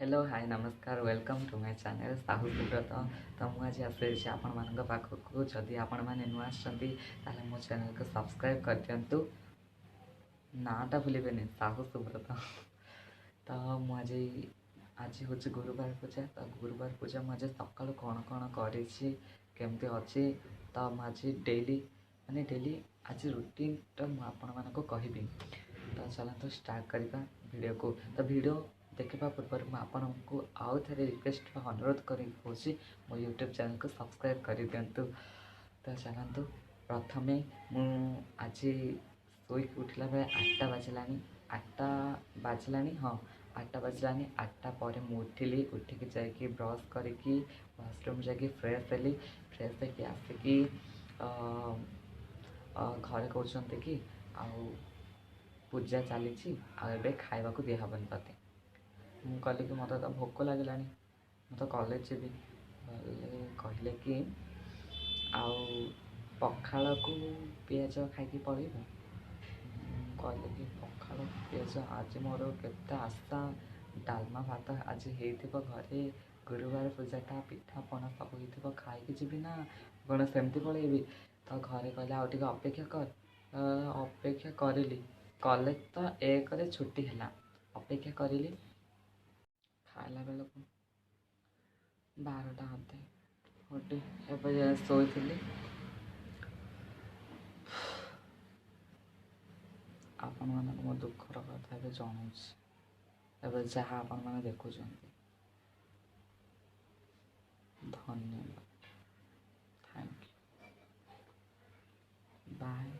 Hello, high, ନମସ୍କାର, welcome to my channel Sahu Subrata. ତ ମୁଁ ଆଜି ଆସିଛି ଆପଣମାନଙ୍କ ପାଖକୁ। ଯଦି ଆପଣମାନେ ନୂଆ ଆସିଛନ୍ତି, ତାହେଲେ ମୋ ଚ୍ୟାନେଲ୍କୁ ସବସ୍କ୍ରାଇବ୍ କରିଦିଅନ୍ତୁ। ନାଁଟା ଭୁଲିବେନି, ସାହୁ ସୁବ୍ରତ। ତ ମୁଁ ଆଜି ହେଉଛି ଗୁରୁବାର ପୂଜା। ତ ଗୁରୁବାର ପୂଜା ମୁଁ ଆଜି ସକାଳୁ କ'ଣ କ'ଣ କରିଛି, କେମିତି ଅଛି, ତ ମୁଁ ଆଜି ଡେଲି, ମାନେ ଡେଲି ଆଜି ରୁଟିନ୍ଟା ମୁଁ ଆପଣମାନଙ୍କୁ କହିବି। ତ ଚାଲନ୍ତୁ ଷ୍ଟାର୍ଟ କରିବା ଭିଡ଼ିଓକୁ। ତ ଭିଡ଼ିଓ ଦେଖିବା ପୂର୍ବରୁ ମୁଁ ଆପଣଙ୍କୁ ଆଉ ଥରେ ରିକ୍ୱେଷ୍ଟ ବା ଅନୁରୋଧ କରିକି କହୁଛି, ମୋ ୟୁଟ୍ୟୁବ୍ ଚ୍ୟାନେଲ୍କୁ ସବସ୍କ୍ରାଇବ୍ କରିଦିଅନ୍ତୁ। ତ ଚାଲନ୍ତୁ, ପ୍ରଥମେ ମୁଁ ଆଜି ଶୋଇକି ଉଠିଲା ବେଳେ 8ଟା ବାଜିଲାଣି। 8ଟା ବାଜିଲାଣି, ହଁ, 8ଟା ବାଜିଲାଣି। 8ଟା ପରେ ମୁଁ ଉଠିଲି। ଉଠିକି ଯାଇକି ବ୍ରସ୍ କରିକି ୱାସରୁମ୍ ଯାଇକି ଫ୍ରେଶ୍ ହେଲି। ଫ୍ରେଶ୍ ହେଇକି ଆସିକି ଘରେ କହୁଛନ୍ତି କି ଆଉ ପୂଜା ଚାଲିଛି, ଆଉ ଏବେ ଖାଇବାକୁ ଦିଆହେବନି ତୋତେ। ମୁଁ କହିଲି କି ମୋତେ ତ ଭୋକ ଲାଗିଲାଣି, ମୁଁ ତ କଲେଜ ଯିବି। କହିଲେ କି ଆଉ ପଖାଳକୁ ପିଆଜ ଖାଇକି ପଳେଇବୁ। ମୁଁ କହିଲି କି ପଖାଳ ପିଆଜ? ଆଜି ମୋର କେତେ ଆଶା, ଡାଲମା ଭାତ ଆଜି ହେଇଥିବ ଘରେ, ଗୁରୁବାର ପୂଜାଟା, ପିଠାପଣା ସବୁ ହେଇଥିବ, ଖାଇକି ଯିବି ନା କ'ଣ ସେମିତି ପଳେଇବି? ତ ଘରେ କହିଲେ ଆଉ ଟିକେ ଅପେକ୍ଷା କର। ଅପେକ୍ଷା କରିଲି। କଲେଜ ତ 1ରେ ଛୁଟି ହେଲା। ଅପେକ୍ଷା କରିଲି, ଖାଇଲା ବେଳକୁ 12ଟା ଅଧେ ଗୋଟେ। ଏବେ ଯାଏ ଶୋଇଥିଲି। ଆପଣମାନଙ୍କୁ ମୋ ଦୁଃଖର କଥା ଏବେ ଜଣାଉଛି, ଏବେ ଯାହା ଆପଣମାନେ ଦେଖୁଛନ୍ତି। ଧନ୍ୟବାଦ, thank you, bye.